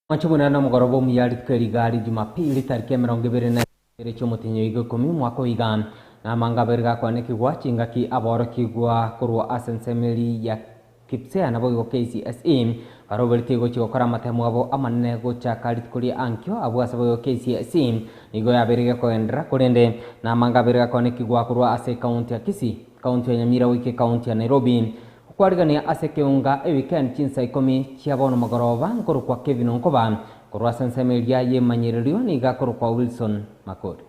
Mwanche buna nomogoroba omuya rituko eri iga ri Jumapili tariki 22 chi'omotienyi oiga ikomi omwaka oiga, na amanga abere gakwanekigwa chingaki aborokigwa korwa ase ensemo eri ya Kipsea naboigo KCSE baroberetie gochia gokora amatemo abo amanene gochaka rituko ria ankio abwo ase boigo KCSE nigo yabeire gekogenderera korende namanga abere gakwanekigwa korwa ase ekaunti ya Kisii, ekaunti ya Nyamira goika ekaunti ya Nairobi. Okwarigania ase ekeunga eweekend chinsa ikomi chia bono mogoroba nkorokwa Kevin Onkoba korwa ase ensemo eria yemanyererio nigo akorokwa Wilson Makori.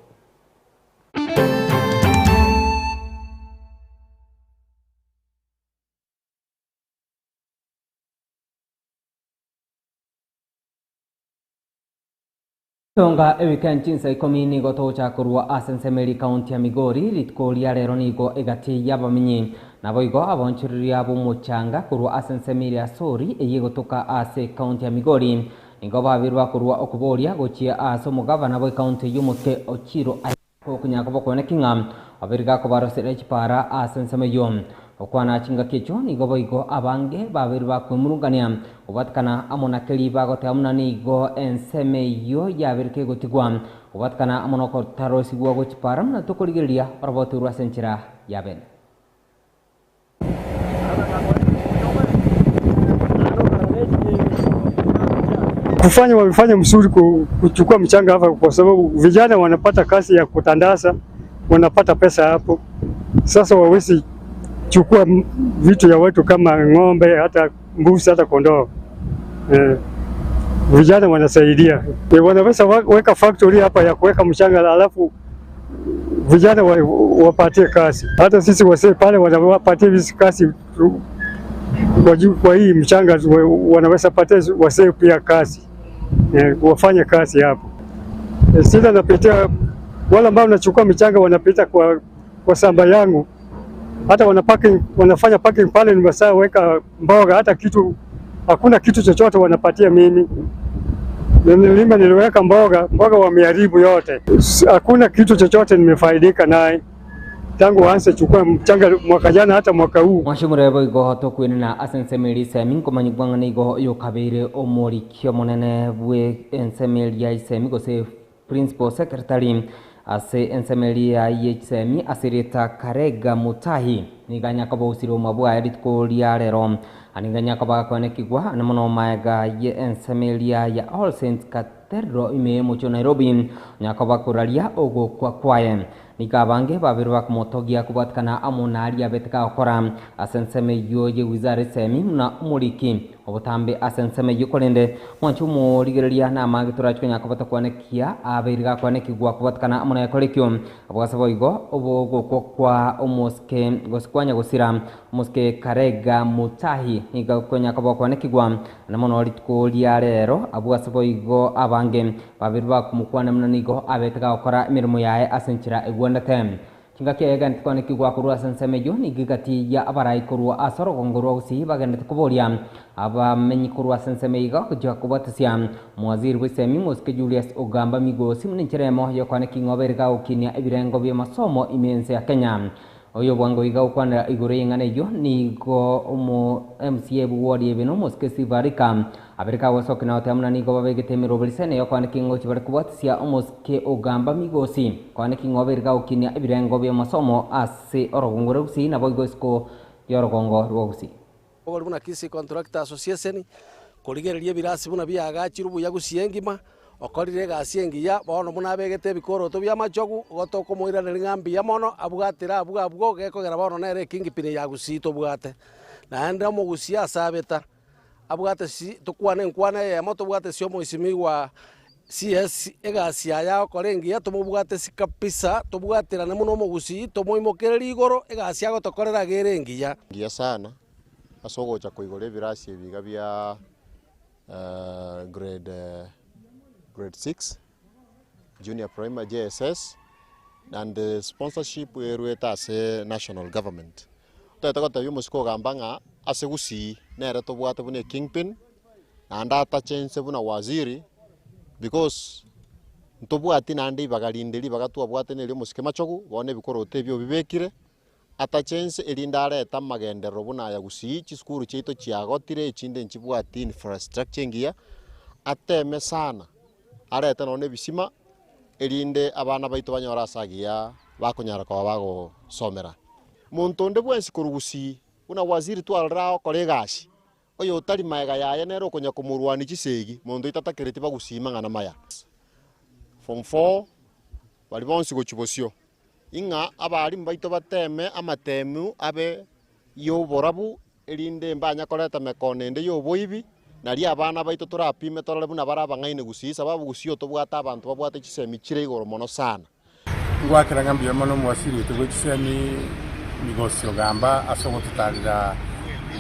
Tonga eweekend chinsa ikomi nigo togocha korwa ase ensemo eria ekaunti ya Migori rituko ria rero nigo egati y'abamenyi naboigo abaonchoreria b'omochanga korwa ase ensemo eria ya Sori eyio egotoka ase ekaunti ya Migori nigo babirwe bakorwa okoboria gochia ase omogavana bw'ekaunti eyio Mose Ochiro Gokonya koba kwane ki ng'a babere gakobarosera chipara ase ensemo eyio. Gokwana chingaki echio nigo boigo abange babeire bakwemurungania kobwatekana amo na keria bagoteba buna nigo ensemo eyio yabeire kegotigwa kobwatekana amo nokotarosigwa gwe chipara buna tokorigereria orobote rwa ase enchera ya bene. Kufanya wamefanya mzuri kuchukua mchanga hapa, kwa sababu vijana wanapata kazi ya kutandaza, wanapata pesa hapo. Sasa wawezi chukua vitu ya watu kama ng'ombe, hata mbuzi, hata kondoo eh. Vijana wanasaidia eh, wanaweza weka factory hapa ya kuweka mchanga alafu vijana wapatie kazi. Hata sisi wasee pale wanawapatia hizi kazi kwa hii mchanga, wanaweza patia wasee pia kazi eh, wafanye kazi hapo. Eh, sita napitia wale ambao wanachukua mchanga wanapita kwa, kwa samba yangu hata wana parking, wanafanya parking pale, ni weka mboga hata kitu hakuna kitu chochote wanapatia mimi. Nilima niliweka mboga, mboga wameharibu yote, hakuna kitu chochote nimefaidika naye tangu waanze chukua mchanga mwaka jana hata mwaka huu. Mwashimure boigo tokwenena ase ensemo eria isemi nkomanyigwa ng'a nigo yokabeire omorikio omonene bwe ensemo eria isemi gose Principal Secretary ase ensemo eria ye chisemi ase erieta Karega Mutahi nigo anya koba osire oboma bwaye rituko ria rero. Nigo anya koba gakoenekigwa ane mono maega ye ensemo eria ya All Saints Cathedral ime y'omochie o Nairobi onya koba koraria ogokwa kwaye. Nigo abange babeire bakomotogia kobwatikana amo naria abete gagokora ase ensemo eyio ye wizara esemi buna omoriki obotambe ase ensemo eyio korende mwanche omorigereria namange torache konya koba tokwanekia abeire gakwanekigwa kobwatikana amo nekore ekio Abwo ase boigo obogokwa kwa omosike gose kwa nyagosira omosike Karega Mutahi nigo konya koba okwanekigwa na mono rituko ria rero abwo ase boigo abange babeire bakomokwana buna nigo abete gagokora emeremo yaye ase enchera egwendete. Chingaki egenete kwanekigwa korwa ase ensemo eyio nigo egati ya abarai korwa ase orogongo rwa Gusii bagenderete koboria abamenyi korwa ase ensemo eyio iga gochia kobwatisia Omowaziri bw'esemi Mosike Julius Ogamba Migosi buna enchera eyemo y'okwaneki ng'a obeire gagokinia ebirengo bi'amasomo ime y'ense ya Kenya. Oyo bwango iga gokwanera igoro y'eng'ana eyio nigo omo MCA bw'eward ya Ibeno Mosike Steve Arika abeire kagosokia na goteba buna nigo babegete emeroberi sene y'okwaneki ng'a gochia bare kobwatisia Omosike Ogamba Migosi kwaneki ng'a obeire gagokinia ebirengo bi'amasomo ase orogongo rwa Gusii naboigo isiko y'orogongo rwa Gusii. Obori buna Kisii Contractor Association, korigereria ebirasi buna biagachirwe buya gusii engima, okorire egasi engiya, bono buna abegete ebikoroto bi'amachogu, igo tokomoiraneria ng'a mbuya mono, abwatire abwo abwo, gekogera bono nere ekingpin ya gusii tobwate. Naende omogusii ase abeta, abwate si tokwane enkwana eyemo tobwate si omoisimigwa CS egasi yaye agokora engiya tomobwate si kabisa, tobwaterane buna omogusii, tomoimokererie igoro, egasi agotokorera iga ere engiya. Ngiya sana ase ogocha koigora ebirasi ebi iga bia grade grade six, junior primary JSS, and the sponsorship erwete ase national government. Totagete gotebia omosike ogamba ng'a ase gusii nere tobwate buna ekingpin, naende atache inse buna waziri, because ntobwati naende ribaga rinde ribaga twabwate neri omosike machogu, bono ebikoroto ebio obibekire, atache inse erinde arete amagenderero buna aya gusii, chisukuru chiaito chiagotire echinde nchibwati infrastructure engiya. Ateme sana, arete nonya nebisima, erinde abana baito banyore ase agiya bakonyara koba bagosomera. Monto onde bwensi korwa gusii, buna waziri twarorire agokora egasi, oyo otari maega yaye nere okonya komorwania chisegi, monto oito atakereti bagusii mang'ana maya. Form four, baria bonsi gochia bosio, ing'a abalimu baito bateme amatemu abe y'oborabu erinde mbanya koreta mekono ende y'oboibi, nario abana baito torapime torore buna bare abang'aini gusii, sababu gusii otobwate abanto babwate chisemi chire igoro mono sana. Ngoakera ng'a mbuya mono omowasiri oito bwe chisemi Migosi Ogamba ase ogototarera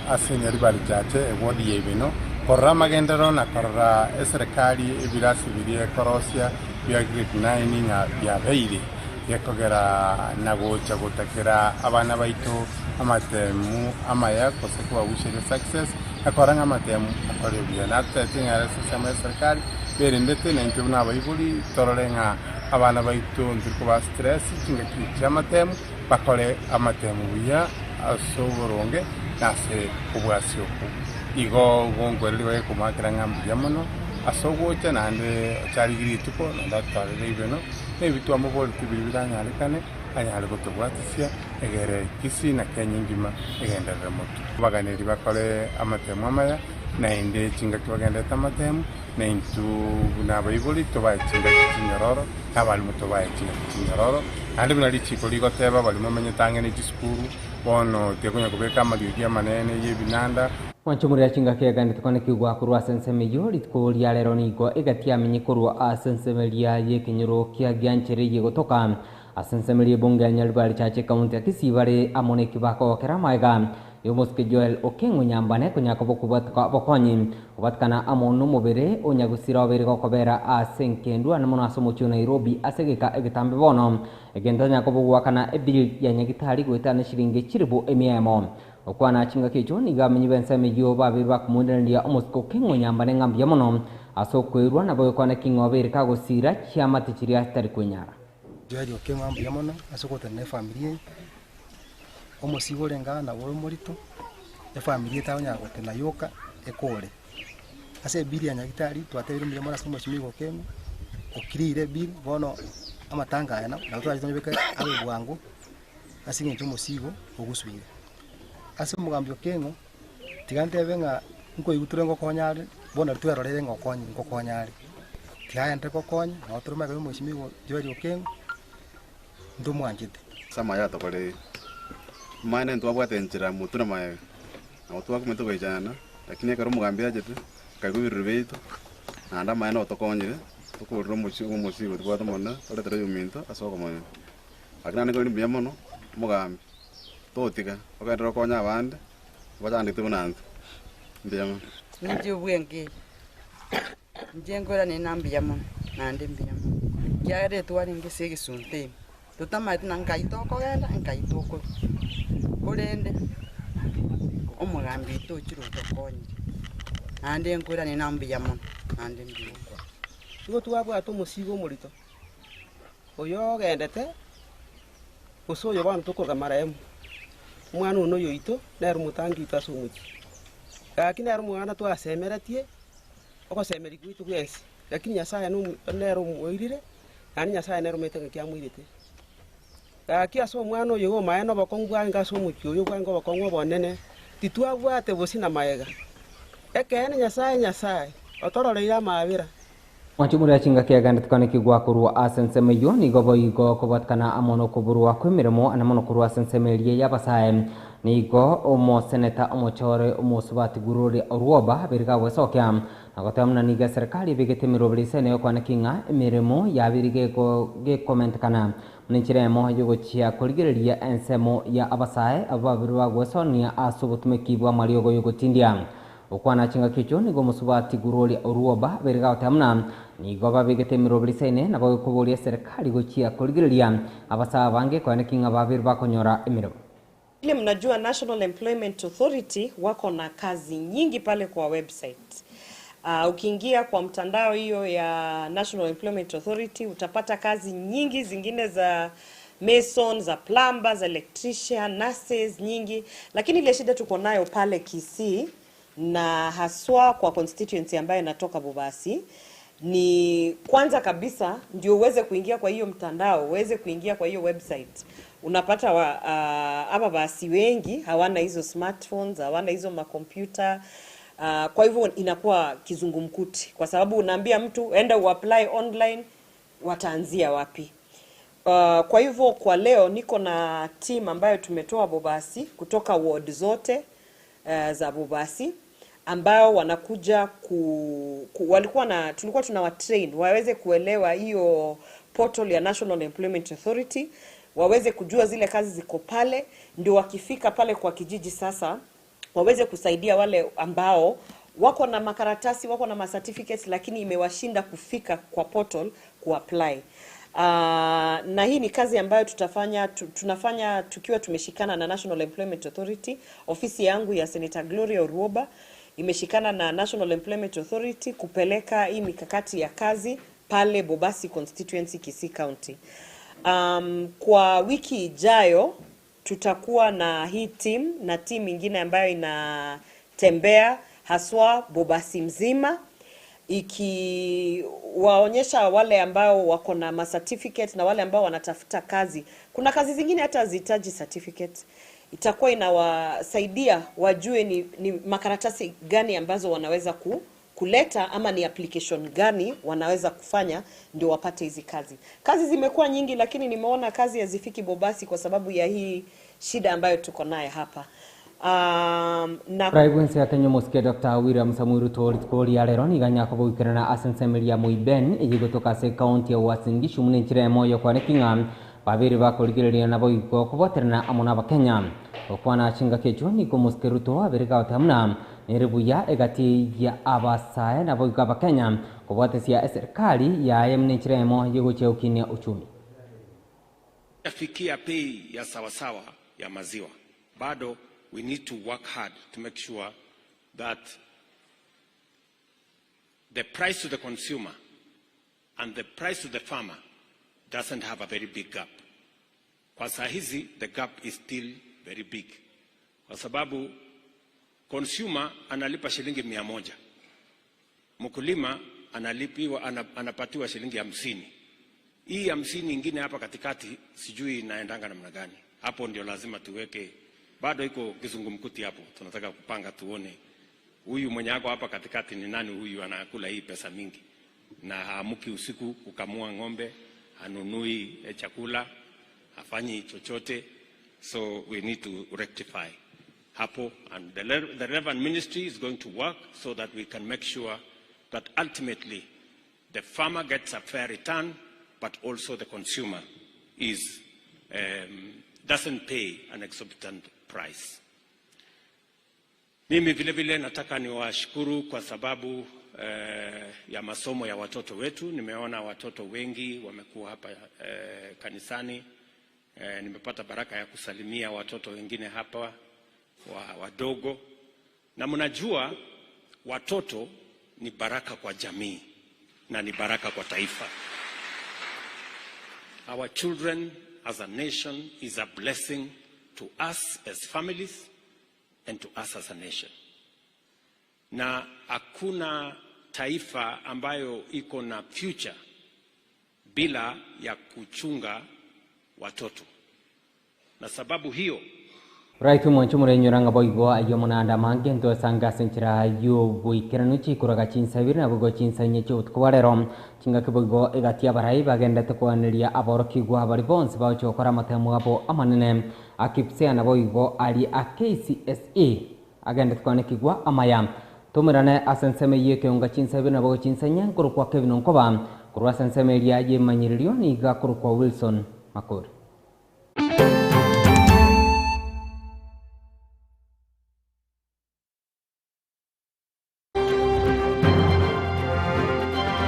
ase Nyaribari Chache eward ya Ibeno korora amagenderero na korora eserekari ebirasi biria ekorosia bia grade nine ng'a biabeire gekogera na gocha gotakera abana baito amatemu amaya gose kobawisheria success na korora ng'a amatemu akore buya. Natotebeti ng'a ase ensemo ya serikali berendete na intwe buna abaibori torore ng'a abana baito ntiri kobaa stress chingaki chi'amatemu, bakore amatemu buya ase oboronge na ase obwasioku. Igo gonkwereria baye komoakera ng'a mbuya mono ase ogocha naende ocharigie rituko naende atotarere ibeno, na ebi twamoboretie biria biranyarekane anyare gotobwatisia egere Kisii na Kenya engima egenderere motwe. Abaganeri bakore amatemu amaya, naende chingaki bagenderete amatemu, na intwe buna abaibori tobae chingaki chinyororo, na abalimu tobae chingaki chinyororo. Naende buna richiiko rigoteba, baria momenyete ang'e ne chisukuru, bono tibakonya kobeka amariogi amanene y'ebinanda. Mwanchomorera chingaki eganetie konekigwa korwa ase ensemo eyio, rituko ria rero nigo egatiamenye korwa ase ensemo eria y'ekenyoro kia gianchereirie gotoka ase ensemo eria ebunge ya Nyaribari Chache ekaunti ya Kisii bare amo neki bakogokera amaega y'omosike Joel Okeng'o Nyambane konya koba okobwateka obokonyi kobwatekana amo nomobere o Nyagusira obeire gokobera ase enkendu ande mono ase omochie o Nairobi ase egeka egetambe bono egento tanya koba ogoakana ebill ya nyagitari goetana eshiringi chilifu emia emo. Gokwana chingaki echio nigo abamenyi b'ensemo eyio babeire bakomoiraneria omosike Okeng'o Nyambane ng'a mbuya mono ase okoirwa nabo egokwana ki ng'a obeire kagosira chiamate chiria chitari kwenyara. Joel Okeng'o mbuya mono ase ogotenena efamiri eye, omosigo orenge aa nabo ore omorito, efamiri etanyara gotenena yoka ekore. Ase ebill ya nyagetari twatebire mbuya mono ase omosimigo Okeng'o, okirire ebill bono amatanga aya nabo torache tonyabeke abe bwango ase eng'encho omosigo ogosuire. Ase omogambi Okeng'o, tiga ntebe ng'a nkoigwa tore ngokonya are, bono nario twerorere ng'a okonye ngokonya are. Tiga agenderere gokonya, nabo tore magega ya omosimigo Joel Okeng'o, ntomwanchete. Ase amaya atokoreire. Omanyete ntwabwate enchera motwe na magega, nabo twakumete goichana, lakini ekero omogambi achete, akaigwa ebirero biaito, naende amaene otokonyire, tokorire omochie omosigo tobwate omonene, toretere oyominto ase okomonyene. Lakini naende nkoiraneria mbuya mono, omogambi, totiga, ogenderere okonye abande, bachandete buna intwe. Mbuya mono. Ninche obwenge eye, inche nkoiraneria ng'a mbuya mono, naende mbuya mono, ekiagera etwarenge ase egesunte ime, totamanyeti na nkai tokogenda, nkai tokorwa, korende omogambi oito ochire otokonyire, naende nkoiraneria ng'a mbuya mono, naende mbuya mono. Nigo twabwate omosigo omorito. Oyo ogendete, gose oyo bono tokoroka marehemu, omwana one oyo oito, nere omotangi oito ase omochie. Gaki nere omwana twasemeretie, ogosemeria gwaito gwensi, lakini Nyasaye nomo nere omoirire, naende Nyasaye nere omanyete ng'aki amoirete. Gaki ase omwana oyo iga omaene obokong'u bwarenge ase omochie oyo bwarenge obokong'u obonene, titwabwate bosio na magega. Ekeene Nyasaye Nyasaye, otororeire amaabera. Mwanche moria chingaki agenderete kwanekigwa korwa ase ensemo eyio, nigo boigo kobwatekana amo nokoborwa kw'emeremo ane mono korwa ase ensemo eria y'abasae. Nigo omoseneta omochore omosubati Gloria Orwoba abeire gagwesokia na goteba buna nigo eserekari ebegete emeroberi ase eyokwaneki ng'a emeremo yabeire gekomentekana buna enchera eyemo yogochia korigereria ensemo ya abasae abwo babeire bagwesoania ase obotumeki bw'amariogo y'ogotindia. Gokwana chingaki echio nigo omosubati Gloria Orwoba abeire gagoteba buna nigo babegete emeroberi isaine nabo gekoboria eserekari gochia korigereria abasae abange koeneki ng'a babeire bakonyora emeremo. Vile mnajua National Employment Authority wako na kazi nyingi pale kwa website. Ukiingia kwa mtandao hiyo ya National Employment Authority utapata kazi nyingi zingine za mason, za plumbers, electrician, nurses nyingi. Lakini ile shida tuko nayo pale Kisii na haswa kwa constituency ambayo inatoka Bobasi ni kwanza kabisa ndio uweze kuingia kwa hiyo mtandao, uweze kuingia kwa hiyo website. Unapata wa, aba basi wengi hawana hizo smartphones, hawana hizo makompyuta. Kwa hivyo inakuwa kizungumkuti, kwa sababu unaambia mtu enda uapply online, wataanzia wapi? Kwa hivyo kwa leo niko na team ambayo tumetoa Bobasi kutoka ward zote za Bobasi ambao wanakuja ku, ku walikuwa na tulikuwa tunawatrain waweze kuelewa hiyo portal ya National Employment Authority, waweze kujua zile kazi ziko pale, ndio wakifika pale kwa kijiji sasa waweze kusaidia wale ambao wako na makaratasi wako na macertificates lakini imewashinda kufika kwa portal kuapply. Na hii ni kazi ambayo tutafanya tu, tunafanya tukiwa tumeshikana na National Employment Authority. Ofisi yangu ya Senator Gloria Orwoba imeshikana na National Employment Authority kupeleka hii mikakati ya kazi pale Bobasi constituency Kisii County. Kwa wiki ijayo tutakuwa na hii team na team ingine ambayo inatembea haswa Bobasi mzima ikiwaonyesha wale ambao wako na ma certificate na wale ambao wanatafuta kazi. Kuna kazi zingine hata hazihitaji certificate, itakuwa inawasaidia wajue ni, ni makaratasi gani ambazo wanaweza ku, kuleta ama ni application gani wanaweza kufanya ndio wapate hizi kazi. Kazi zimekuwa nyingi, lakini nimeona kazi hazifiki Bobasi kwa sababu ya hii shida ambayo tuko naye hapa. Na Praigwense ya Kenya Mosque Dr. William Samoei Ruto rituko ria rero niganya kobogikana ase ensemo Moiben eyigotoka ase county ya Uasin Gishu muna enchera emoyo kwaneking'a babere bakorigereria nabo igo koboterana amo na abakenya okwana chingaki echio nigo Mosque Ruto abere gagoteba muna nere buya egati ya abasae nabo igo abakenya kobwatesia eserikali yaye muna enchera emo yegochia gokinia uchumi. Fikia bei ya sawasawa ya maziwa bado we need to work hard to make sure that the price to the consumer and the price to the farmer doesn't have a very big gap. Kwa saa hizi the gap is still very big, kwa sababu consumer analipa shilingi 100, mkulima analipiwa, anapatiwa shilingi 50. Hii 50 ingine hapa katikati sijui inaendanga namna gani. Hapo ndio lazima tuweke, bado iko kizungumkuti hapo. Tunataka kupanga tuone huyu mwenye ako hapa katikati ni nani, huyu anakula hii pesa mingi na haamuki usiku kukamua ng'ombe, hanunui chakula, hafanyi chochote. So we need to rectify hapo, and the relevant ministry is going to work so that we can make sure that ultimately the farmer gets a fair return, but also the consumer is doesn't pay an exorbitant price. Mimi vile vile nataka niwashukuru kwa sababu ya masomo ya watoto wetu. Nimeona watoto wengi wamekuwa hapa kanisani. Nimepata baraka ya kusalimia watoto wengine hapa wadogo, na mnajua watoto ni baraka kwa jamii na ni baraka kwa taifa. Our children as a nation is a blessing to us as families and to us as a nation. Na hakuna taifa ambayo iko na future bila ya kuchunga watoto. Na sababu hiyo Right mwancho murenyora boigo ayo munanda mange ntosanga senchira yo boikeranu chikuraga chinsabiri na boigo chinsanye chiutuku bwa rero chingaki boigo egati abarai bagendete kwaneria aborokigwa abari bonsi bagochokora amatemo abo amanene akipsea na boigo ari a KCSE agendete kwanekigwa amaya tumirane ase ensemo eywo ekeonga chinsabiri na boigo chinsanye nkorokwa Kevin Onkoba korwa ase ensemo eria yemanyererio niga korokwa Wilson Makori.